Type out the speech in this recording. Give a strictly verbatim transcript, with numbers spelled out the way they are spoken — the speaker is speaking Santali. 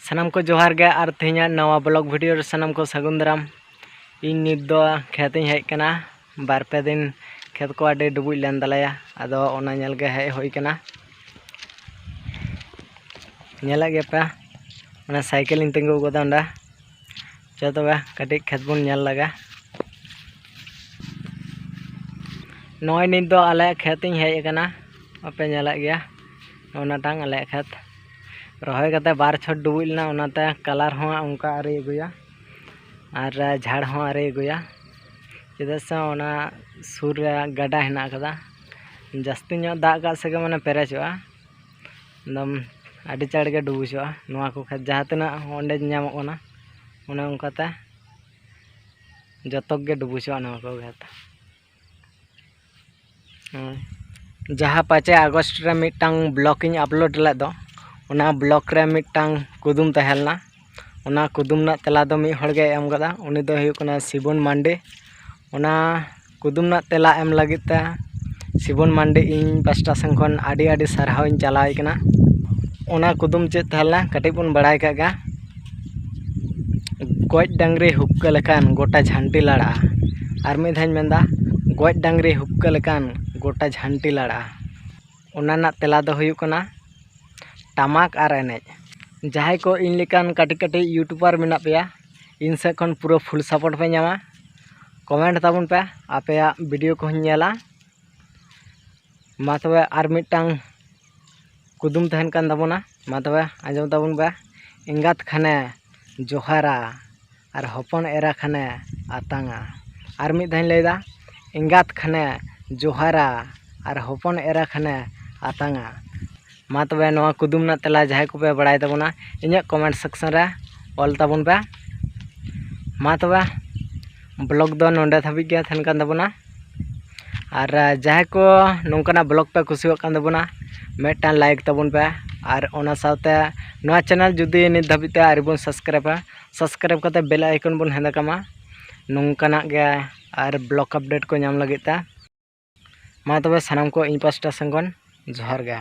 ᱥᱟᱱᱟᱢ ᱠᱚ ᱡᱚᱦᱟᱨ ᱜᱮ ᱟᱨ ᱛᱮᱦᱮᱧᱟᱜ ᱱᱟᱣᱟ ᱵᱞᱚᱜ ᱵᱷᱤᱰᱤᱭᱳ ᱨᱮ ᱥᱟᱱᱟᱢ ᱠᱚ ᱥᱟᱹᱜᱩᱱ ᱫᱟᱨᱟᱢ᱾ ᱤᱧ ᱱᱤᱛ ᱫᱚ ᱠᱷᱮᱛ ᱤᱧ ᱦᱮᱡ ᱟᱠᱟᱱᱟ᱾ ᱵᱟᱨ ᱯᱮ ᱫᱤᱱ ᱠᱷᱮᱛ ᱠᱚ ᱟᱹᱰᱤ ᱰᱩᱵᱩᱡ ᱞᱮᱱ ᱛᱟᱞᱮᱭᱟ, ᱟᱫᱚ ᱚᱱᱟ ᱧᱮᱞ ᱜᱮ ᱦᱮᱡ ᱦᱩᱭ ᱟᱠᱟᱱᱟ᱾ ᱧᱮᱞᱮᱫ ᱜᱮᱭᱟ ᱯᱮ, ᱚᱱᱟ ᱥᱟᱭᱠᱮᱞ ᱤᱧ ᱛᱤᱸᱜᱩ ᱟᱠᱟᱫᱟ ᱚᱸᱰᱮ᱾ ᱪᱚ ᱛᱚᱵᱮ ᱠᱟᱹᱴᱤᱡ ᱠᱷᱮᱛ ᱵᱚᱱ ᱧᱮᱞ ᱞᱟᱜᱟ᱾ ᱱᱚᱜᱼᱚᱭ ᱱᱤᱛ ᱫᱚ ᱟᱞᱮᱭᱟᱜ ᱠᱷᱮᱛ ᱤᱧ ᱦᱮᱡ ᱟᱠᱟᱱᱟ᱾ ᱟᱯᱮ ᱧᱮᱞᱮᱫ ᱜᱮᱭᱟ, ᱚᱱᱟᱴᱟᱝ ᱟᱞᱮᱭᱟᱜ ᱠᱷᱮᱛ᱾ ᱨᱚᱦᱚᱭ ᱠᱟᱛᱮ ᱵᱟᱨ ᱪᱷᱚᱴ ᱰᱩᱵᱩᱡ ᱞᱮᱱᱟ, ᱚᱱᱟᱛᱮ ᱠᱟᱞᱟᱨ ᱦᱚᱸ ᱚᱱᱠᱟ ᱟᱹᱣᱨᱤ ᱟᱹᱜᱩᱭᱟ ᱟᱨ ᱡᱷᱟᱲ ᱦᱚᱸ ᱟᱹᱣᱨᱤ ᱟᱹᱜᱩᱭᱟ, ᱪᱮᱫᱟᱜ ᱥᱮ ᱚᱱᱟ ᱥᱩᱨ ᱨᱮ ᱜᱟᱰᱟ ᱦᱮᱱᱟᱜ ᱟᱠᱟᱫᱟ᱾ ᱡᱟᱹᱥᱛᱤ ᱧᱚᱜ ᱫᱟᱜ ᱠᱟᱜ ᱥᱮ ᱜᱮ ᱢᱟᱱᱮ ᱯᱮᱨᱮᱡᱚᱜᱼᱟ, ᱮᱠᱫᱚᱢ ᱟᱹᱰᱤ ᱪᱟᱬ ᱜᱮ ᱰᱩᱵᱩᱡᱚᱜᱼᱟ᱾ ᱱᱚᱣᱟ ᱠᱚ ᱠᱷᱮᱛ ᱡᱟᱦᱟᱸ ᱛᱤᱱᱟᱹᱜ ᱚᱸᱰᱮ ᱧᱟᱢᱚᱜ ᱠᱟᱱᱟ, ᱚᱱᱮ ᱚᱱᱠᱟᱛᱮ ᱡᱚᱛᱚ ᱜᱮ ᱰᱩᱵᱩᱡᱚᱜᱼᱟ ᱱᱚᱣᱟ ᱠᱚ ᱠᱷᱮᱛ᱾ ᱦᱳᱭ᱾ ᱡᱟᱦᱟᱸ ᱯᱟᱸᱪᱮᱭ ᱟᱜᱚᱥᱴ ᱨᱮ ᱢᱤᱫᱴᱟᱝ ᱵᱞᱚᱜ ᱤᱧ ᱟᱯᱞᱳᱰ ᱞᱮᱫ ᱫᱚ, ᱚᱱᱟ ᱵᱞᱚᱜ ᱨᱮ ᱢᱤᱫᱴᱟᱝ ᱠᱩᱫᱩᱢ ᱛᱟᱦᱮᱸ ᱞᱮᱱᱟ᱾ ᱚᱱᱟ ᱠᱩᱫᱩᱢ ᱨᱮᱱᱟᱜ ᱛᱮᱞᱟ ᱫᱚ ᱢᱤᱫ ᱦᱚᱲ ᱜᱮ ᱮᱢ ᱠᱟᱫᱟ, ᱩᱱᱤ ᱫᱚ ᱦᱩᱭᱩᱜ ᱠᱟᱱᱟ ᱥᱤᱵᱚᱱ ᱢᱟᱱᱰᱤ᱾ ᱚᱱᱟ ᱠᱩᱫᱩᱢ ᱨᱮᱱᱟᱜ ᱛᱮᱞᱟ ᱮᱢ ᱞᱟᱹᱜᱤᱫ ᱛᱮ ᱥᱤᱵᱚᱱ ᱢᱟᱱᱰᱤ ᱤᱧ ᱯᱟᱥᱴᱟ ᱥᱮᱱ ᱠᱷᱚᱱ ᱟᱹᱰᱤ ᱟᱹᱰᱤ ᱥᱟᱨᱦᱟᱣ ᱤᱧ ᱪᱟᱞᱟᱣ ᱟᱭ ᱠᱟᱱᱟ᱾ ᱚᱱᱟ ᱠᱩᱫᱩᱢ ᱪᱮᱫ ᱛᱟᱦᱮᱸ ᱞᱮᱱᱟ, ᱠᱟᱹᱴᱤᱡ ᱵᱚᱱ ᱵᱟᱲᱟᱭ ᱠᱟᱜ ᱜᱮ᱾ ᱜᱚᱡ ᱰᱟᱝᱨᱤ ᱦᱩᱯᱠᱟᱹ ᱞᱮᱠᱟᱱ ᱜᱚᱴᱟ ᱡᱷᱟᱱᱴᱤ ᱞᱟᱲᱟᱜᱼᱟ᱾ ᱟᱨ ᱢᱤᱫ ᱫᱷᱟᱣ ᱤᱧ ᱢᱮᱱᱫᱟ, ᱜᱚᱡ ᱰᱟᱝᱨᱤ ᱦᱩᱯᱠᱟᱹ ᱞᱮᱠᱟᱱ ᱜᱚᱴᱟ ᱡᱷᱟᱱᱴᱤ ᱞᱟᱲᱟᱜᱼᱟ᱾ ᱚᱱᱟ ᱨᱮᱱᱟᱜ ᱛᱮᱞᱟ ᱫᱚ ᱦᱩᱭᱩᱜ ᱠᱟᱱᱟ ᱴᱟᱢᱟᱠ ᱟᱨ ᱮᱱᱮᱡ᱾ ᱡᱟᱦᱟᱸᱭ ᱠᱚ ᱤᱧ ᱞᱮᱠᱟᱱ ᱠᱟᱹᱴᱤᱡ ᱠᱟᱹᱴᱤᱡ ᱭᱩᱴᱩᱵᱟᱨ ᱢᱮᱱᱟᱜ ᱯᱮᱭᱟ, ᱤᱧ ᱥᱮᱫ ᱠᱷᱚᱱ ᱯᱩᱨᱟᱹ ᱯᱷᱩᱞ ᱥᱟᱯᱳᱨᱴ ᱯᱮ ᱧᱟᱢᱟ᱾ ᱠᱚᱢᱮᱱᱴ ᱛᱟᱵᱚᱱ ᱯᱮ, ᱟᱯᱮᱭᱟᱜ ᱵᱷᱤᱰᱤᱭᱳ ᱠᱚᱦᱚᱸᱧ ᱧᱮᱞᱟ᱾ ᱢᱟ ᱛᱚᱵᱮ ᱟᱨ ᱢᱤᱫᱴᱟᱝ ᱠᱩᱫᱩᱢ ᱛᱟᱦᱮᱱ ᱠᱟᱱ ᱛᱟᱵᱚᱱᱟ, ᱢᱟ ᱛᱚᱵᱮ ᱟᱸᱡᱚᱢ ᱛᱟᱵᱚᱱ ᱯᱮ᱾ ᱮᱸᱜᱟᱛ ᱠᱷᱟᱱᱮ ᱡᱚᱦᱟᱨᱟ ᱟᱨ ᱦᱚᱯᱚᱱ ᱮᱨᱟ ᱠᱷᱟᱱᱮ ᱟᱛᱟᱝᱟ᱾ ᱟᱨ ᱢᱤᱫ ᱫᱷᱟᱣ ᱤᱧ ᱞᱟᱹᱭᱫᱟ, ᱮᱸᱜᱟᱛ ᱠᱷᱟᱱᱮ ᱡᱚᱦᱟᱨᱟ ᱟᱨ ᱦᱚᱯᱚᱱ ᱮᱨᱟ ᱠᱷᱟᱱᱮ ᱟᱛᱟᱝᱟ᱾ ᱢᱟ ᱛᱚᱵᱮ ᱱᱚᱣᱟ ᱠᱩᱫᱩᱢ ᱨᱮᱱᱟᱜ ᱛᱮᱞᱟ ᱡᱟᱦᱟᱸᱭ ᱠᱚᱯᱮ ᱵᱟᱲᱟᱭ ᱛᱟᱵᱚᱱᱟ, ᱤᱧᱟᱹᱜ ᱠᱚᱢᱮᱱᱴ ᱥᱮᱠᱥᱚᱱ ᱨᱮ ᱚᱞ ᱛᱟᱵᱚᱱ ᱯᱮ᱾ ᱢᱟ ᱛᱚᱵᱮ ᱵᱞᱚᱜ ᱫᱚ ᱱᱚᱰᱮ ᱫᱷᱟᱹᱵᱤᱡ ᱜᱮ ᱛᱟᱦᱮᱱ ᱠᱟᱱ ᱛᱟᱵᱚᱱᱟ᱾ ᱟᱨ ᱡᱟᱦᱟᱸᱭ ᱠᱚ ᱱᱚᱝᱠᱟᱱᱟᱜ ᱵᱞᱚᱜ ᱯᱮ ᱠᱩᱥᱤᱭᱟᱜ ᱠᱟᱱ ᱛᱟᱵᱚᱱᱟ, ᱢᱤᱫᱴᱟᱝ ᱞᱟᱭᱤᱠ ᱛᱟᱵᱚᱱ ᱯᱮ᱾ ᱟᱨ ᱚᱱᱟ ᱥᱟᱶᱛᱮ ᱱᱚᱣᱟ ᱪᱮᱱᱮᱞ ᱡᱩᱫᱤ ᱱᱤᱛ ᱫᱷᱟᱹᱵᱤᱡ ᱛᱮ ᱟᱹᱣᱨᱤ ᱵᱚᱱ ᱥᱟᱵᱥᱠᱨᱟᱭᱤᱵᱟ, ᱥᱟᱵᱥᱠᱨᱟᱭᱤᱵ ᱠᱟᱛᱮ ᱵᱮᱞ ᱟᱭᱠᱚᱱ ᱵᱚᱱ ᱦᱮᱸᱫᱮ ᱠᱟᱜ ᱢᱟ᱾ ᱱᱚᱝᱠᱟᱱᱟᱜ ᱜᱮ ᱟᱨ ᱵᱞᱚᱜ ᱟᱯᱰᱮᱴ ᱠᱚ ᱧᱟᱢ ᱞᱟᱹᱜᱤᱫ ᱛᱮ᱾ ᱢᱟ ᱛᱚᱵᱮ ᱥᱟᱱᱟᱢ ᱠᱚ ᱤᱧ ᱯᱟᱥᱴᱟ ᱥᱮᱱ ᱠᱷᱚᱱ ᱡᱚᱦᱟᱨ ᱜᱮ᱾